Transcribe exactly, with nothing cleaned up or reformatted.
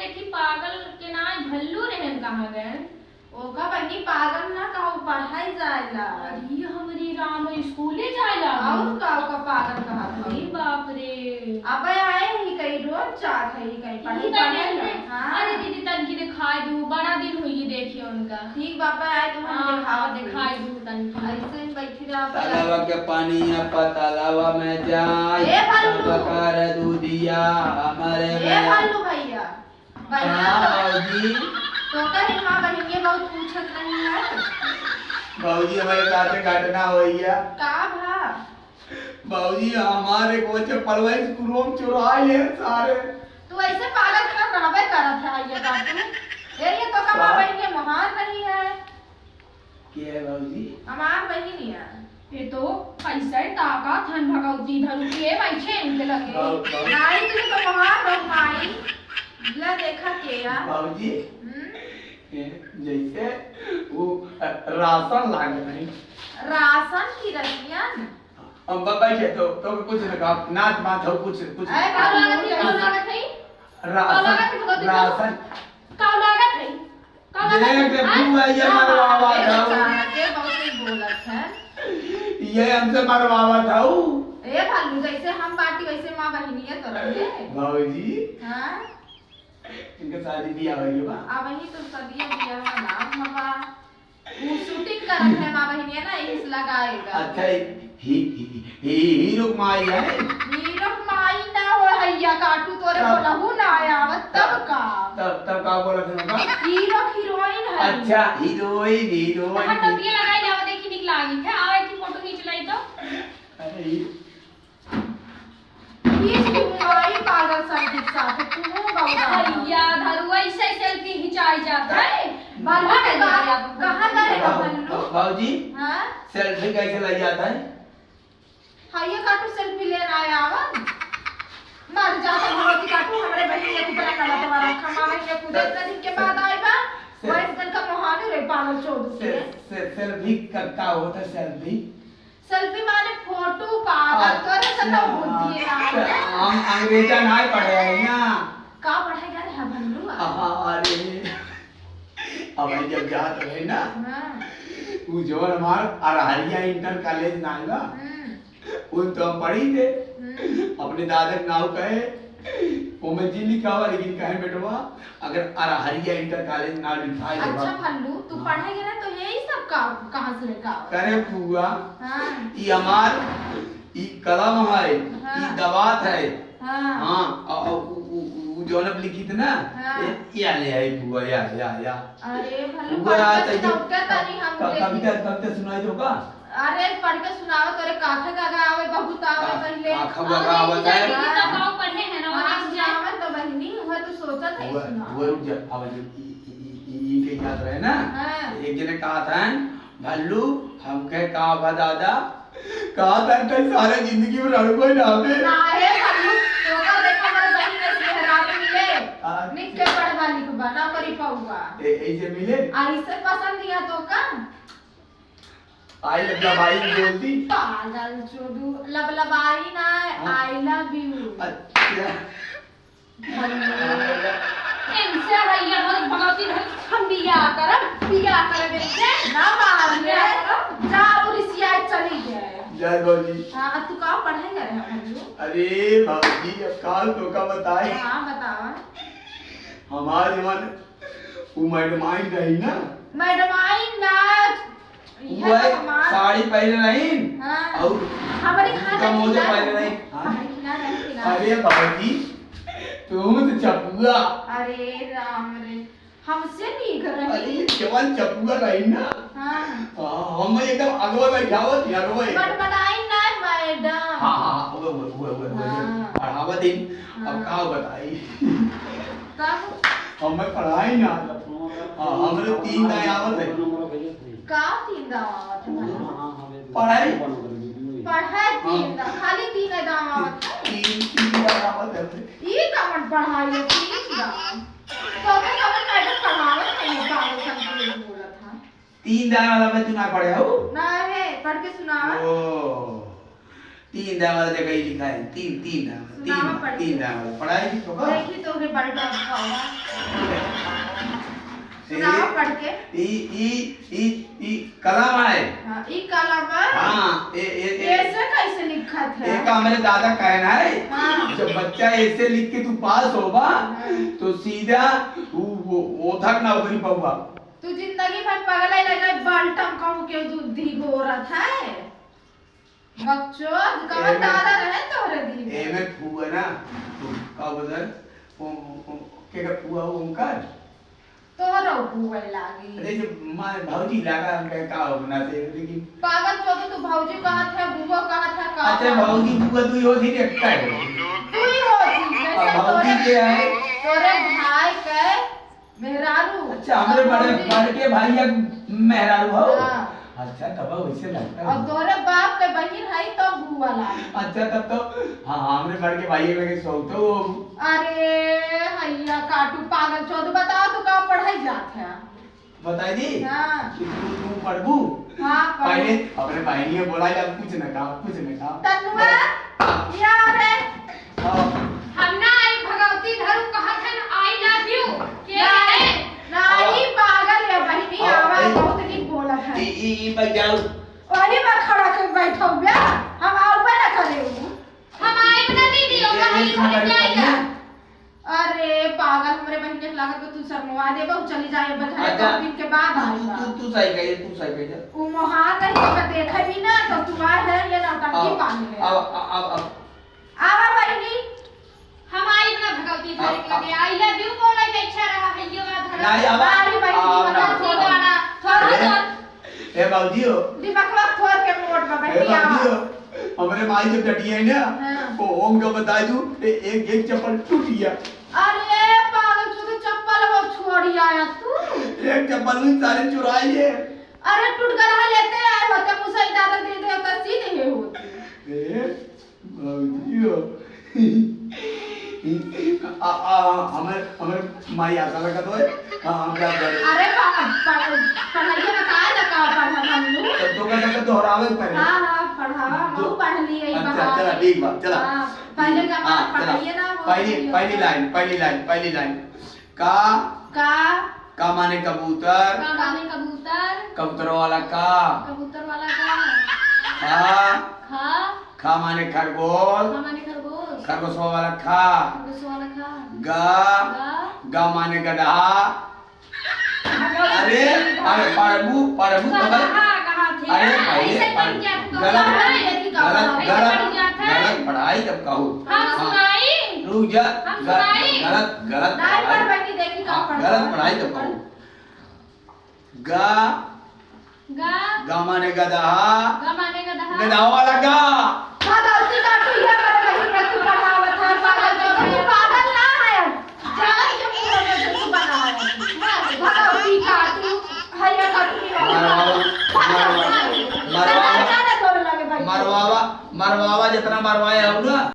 देखी पागल के नाई भल्लू रहन कहाँ गए? ओका बहिनी पागल ना कहो, पढ़ाई जाएला। अरे हमरी राम, स्कूले जाएला। और का ओका पागल कहत हो? अरे बाप रे। अब आए ही कहीं रोज जात है ही कहीं पढ़े, ई पढ़े कहीं ना। हाँ। अरे दीदी तनकी दिखाई दू, बड़ा दिन हुई देखिए उनका। ठीक बापा आए तुम्हारे हाँ, दिखावा हाँ, दे। दिखाई दू तनकी। ऐसे ही बैठी रहा। तालाबा के पानी या पतालाबा में जाए, ए भल्लू। तब कर दूधिया हमारे ए में। भल्लू भैया। बढ़िया हाँ, तो। भौजी। तो कहीं माँ बहिनिया बहुत पूछत रही है। भौजी, हमारे साथ घटना होइया। का भा? भौजी, हमारे को चप्पलवा स्कूलों में चुरा ले सारे। तू ऐसे पागल कर रहबे करत है, ये बात तू। ए, ये तो का का? माँ बहिनिया महान रही है। के है भौजी? हमार बहिन है। ये तो कैसे ताकत हन भगवती धरू के बैठे इनके लगे। बहुत, बहुत। नाई तू तो महान हो माई। ला देखा के यार। भौजी, हम्म? ए, जैसे वो, अ, राशन लागे नहीं। राशन की रसियन? अब ब-, बैठे तो, तो कुछ न कहा, नाच बात हो, कुछ, कुछ। अरे, का लागत है, का लागत है? राशन, का लागत है भगवती धरू? राशन। का लागत है? का देख बात है? के बुआ ये हाँ, मरवावा ये था। बेचारा के बहुत ही बोलत है। ये हमसे मरवावा था ऊ। ए भालू, जैसे हम बाटी वैसे माँ बहिनिया तो रहे। भौजी। हाँ? इनके शादी बियाह हो गया बा? अब ही तो सदिया बियाह ना भवा। वो shooting करत है माँ बहिनिया ना, इस लगाएगा। अच्छा, ही, ही, ही, हीरो माई है? हीरो माई ना हो हैया, काटू तोरे तब बोलहु ना आया, आवत तब तब, का? तब, तब का बोलत है उनका? हीरो हीरोइन है। अच्छा, हीरोइन, हीरोइन। हाँ, टोपिया लगाई ले, आवा देखी निक लागी। क्या आवा की फोटो खींच लाई तो? अरे, ये ये तुम्हारी पागल सब के साथ, तू हो बाबा। भैया, धरुआ, इसे selfie खिंचाई जाता है। बाबा, कहाँ गए? कहाँ गए? बाबूजी, हाँ? Selfie कैसे लाई जाता है? हाँ, ये काटू selfie लेन आया आवा। मर जा तो भगवती काटू, हमरे बहिन के कुतरा काला तुम्हारा खमा बहिन के कुतरा इतना दिन के बाद आए बा। से- वैसे दिन का मोहानी रे पागल चोद से, के। से, selfie का, का होता है selfie? Selfie माने फोटो पागल, तोरे से तो अच्छा। बुद्धि है। हम अंग्रेजा नाय पढ़े हैं ना। का पढ़े गए रहे भल्लू? हाँ, अरे, अब हम जब जात रहे ना, हाँ। उ जवन हमार अरहरिया इंटर कॉलेज नाय बा, हम्म। उन तो हम पढ़ी थे। हम्म। अपने दादा के नाव कहे, ओमे जी लिखा हुआ, लेकिन कहे बेटवा, अगर अरहरिया इंटर कॉलेज ना लिखाए अच्छा बा। भल्लू, तू हाँ। पढ़े गए ना तो यही सब का, कहाँ से लेकर आवे? करे फुआ, हाँ। ई हमार, ई कलम है, हाँ। ई दवात है। हाँ। हाँ, अ, अ, उ, उ, उ, उ जौन अब लिखित ना, हाँ। ए, या ले आई फुआ, या, या, या। अरे भल्लू, फुआ, पढ़ के तैसे सुनाओ, क्या तारी हम क-, देखी? कविता, कविता सुनाई दो का? अरे, पढ़ के सुनाओ, तोरे काखा गागा आवे, बहुत आवे का-, पहिले। काखा गागा आवे आवत है। दीदी, तब आओ पढ़े हैं ना, हाँ, और सुनाओ तो बहिनी, उहे तो सोचत है, उहे, सुनाओ। उहे रुक जा, अब ई, ई, ई, ई, ई के याद रहे ना? हाँ। एक जने कहा था, "भल्लू, हमके का बा दादा?" कहा था, "कई सारे जिंदगी में रड़ुआ ना आवे।" अरे भल्लू, तोका देखा हमारे बहिन में से मेहरारू मिले। हाँ। निक के पढ़वा लिखवा, नौकरी पउवा। ए, ऐसे मिले? ऐसे पसंद या तोका? आई लबलबाई बोल दी। पागल चोदू, लबलबाई ना, हाँ। I love you। अच्छा। इनसे है ये बहुत भगवती धन, हम बियाह करब, बियाह करब इनसे। ना मार ले। बियाह करब। जा, अब रिसिया चली गए। जय भौजी। हाँ, अब तू का पढ़ाई करे है भौजी? अरे भौजी, अब का तोका बताए? हाँ, बतावा। हमार जमाने उ मैडम आई रही ना। मैडम आई ना। ये वो है, हमार साड़ी पहने रही। हाँ। और हमरे खाना का मोजा खिला पहने रही। रही। हाँ। हमरे खिला रही, खिला। अरे बाबूजी, तू तो चपुआ। अरे राम रे, हमसे नहीं कर रही। अरे जवान चपुआ रही ना। हाँ। हाँ, हम एकदम अगवा बैठावत ही, अगवा ही। बड़बड़ाई ना मैडम। हाँ, हाँ, वो, वो, वो, वो, वो, हाँ। पढ़ावत ही। अब हाँ। का बताई? तब? हमें पढ़ाई ना। हाँ, हमरे तीन दाएं आवत है। का तीन दाएं आवत है? पढ़ाई? पढ़ाई तीन दाएं, खाली तीन दाएं आवत है? तीन, तीन दाएं आवत है। ई कवन पढ़ाई है, तीन दाएं? तो हमें कवन मैडम पढ़ावत है, ये पागल सन के बोलत है। तीन दाएं वाला में तू ना पढ़े हो? ना है, पढ़ के सुनावा। ओ। तीन दाँय वाला जगह ही लिखा है, तीन, तीन दाँय वाला, सुनावा तीन, पढ़ तीन के। दाँय वाला। पढ़ाई की तो का? देखी तो उन्हें बल्टा रखा हुआ। ए, सुनावा पढ़ के। ई, ई, ई, ई कलम है। हाँ, ई कलम है। हाँ, ए, ए, ए, ऐसे कैसे लिखत है? एका हमरे दादा कहना है, हाँ। जब बच्चा ऐसे लिख के तू पास होबा, हाँ। तो सीधा उ, वो, ओधक नौकरी पउबा। तू जिंदगी भर पगले लगे, बल्टम कहूँ के दूध धी घोरत है। बकचोद, कवन एमे, दादा रहे तोहरे दिन में? एमे फुआ ना, तू का बोले, ओ, ओ, ओ, के का फुआ हो उनकर? तोहरो फुआ लागी। अरे, जब माँ भौजी लागा, हम कहे का हो बना से, लेकिन पागल चोद, तू भौजी कहत है, बुआ कहत है, का अच्छा, कहत है? भौजी बुआ तू ही होती, एकटा हो। तू ही होती, जैसे अब भौजी तोरे, के है? तोरे भाई के मेहरारू। अच्छा, हमरे और बड़े, भौजी। बड़के भाई एक मेहरारू हो? हाँ। अच्छा, तब वैसे लगता है। और तोरे बाप के बहिन है, तब बुआ लागी। अच्छा, तब तो, हाँ, हाँ, हमरे बड़के भाई में के सौतो हो। अरे, हैया काटू पागल चोद, बताओ तू कहाँ पढ़ाई जात है? बताई दी? हाँ। कि तू, तू पढ़बू? हाँ, पढ़बू। पहले अपने बहिनिया बोला जा, कुछ न कहा, कुछ न कहा। तनुआ, या रे। हाँ। हम ना आई भगवती धरू कहत हन, "I love you।" के ना, है? ना, ई पागल है बहिनी, हाँ, आवा, ए, बहुत नीक बोलत है। ई, ई, ई बैठ जाओ। वही में खड़ा के बैठो बे, हम आउबे ना करे हूँ। हम आइब ना दीदी, ए, ओका ए, हई सुन, घर बैठ जाएगा। जाओ। अरे पागल, हमरे बहिन के लागत बा तू शर्मवा देबा, उ चली जाए बजाए, अच्छा। दो दिन के बाद तू, आई तू, बा। तू, तू सही कही, तू सही कही जा। उ मोहार नहीं तो देखे भी ना, तो तू आ है, ये नौटंकी अब, पानी है। अब, अब, अब, अब। आवा बहिनी। हम आई ना भगवती आ, धरे के आ। लगे, "I love you" बोले के इच्छा रहा है, ये बात धरा। नहीं, अब, बारी बहिनी, अब, मतलब, अब, थोड़ा, अब। थोड़ा ए, सा ए, बाबूजी हो। दिमागवा थोड़ के मोट बा, ए, बहिनी, आवा। बाबूजी हो। हमरे माई जब डटी है ना, हाँ। तो ओम का बता दू, ए, एक, एक चप्पल टूट गया। अरे, पागल, तू तो चप्पल वो छोड़ आया तू। एक चप्पल भी सारे चुराई है। अरे, टूट गया रहा, लेते आए होते, मुसई दादा दे दे होता, सीधे है होते। ए, बाबूजी हो। आ, आ, हमर, हमर माई आशा लगा तो है। हाँ, हम क्या करें? अरे, पढ़-, पढ़-, पढ़ाइए ना, काहे ना का पढ़ा हम लोग? तो, तो का, तो दोहरावे के पड़े। हाँ, हाँ, पढ़ावा, हम दो-, पढ़ लिए, ई अच्छा, बहाने। चला, ठीक बा, चला। हाँ, पहले का हाँ, बात चला। पढ़ाइए ना, वो पहली, पढ़ाइए पहली ना। लाइन, पहली लाइन, पहली लाइन। का? का? का माने कबूतर? का माने कबूतर? कबूतर वाला का? कबूतर वाला का? खा? खा? खा माने खरगोश। खा माने खरगोश। खरगोशवा वाला खा। खरगोशवा वाला खा। गा? गा? गा माने गदहा। अरे, अरे, पढ़बू, पढ़बू तो गल-, गदहा कहा थे। अरे, पहले ऐसे पढ़, बन गया तू, गलत, गदहा है। गलत, ऐसे गलत, बन गया था। गलत पढ़ाई तब कहू। हम हाँ। सुनाई? रुक जा, हम ग-, सुनाई? गलत, गलत नहीं पढ़ाई। पढ़ बेटी, देखी का हाँ, पढ़ गलत रहा है। पढ़ाई तब कहू। गा। गा। गा माने गदहा। गा माने गदहा। गदहा वाला गा। भगवती का तू ये कर रही है, तू पढ़ावत है, पागल तो तू पागल ना है। जान के मुंह में तू बनावत है। भगवती का तू है, ये कर तू मरवावा, मरवावा, मरवावा, मरवावा, मरवावा, जितना मरवाए हो ना,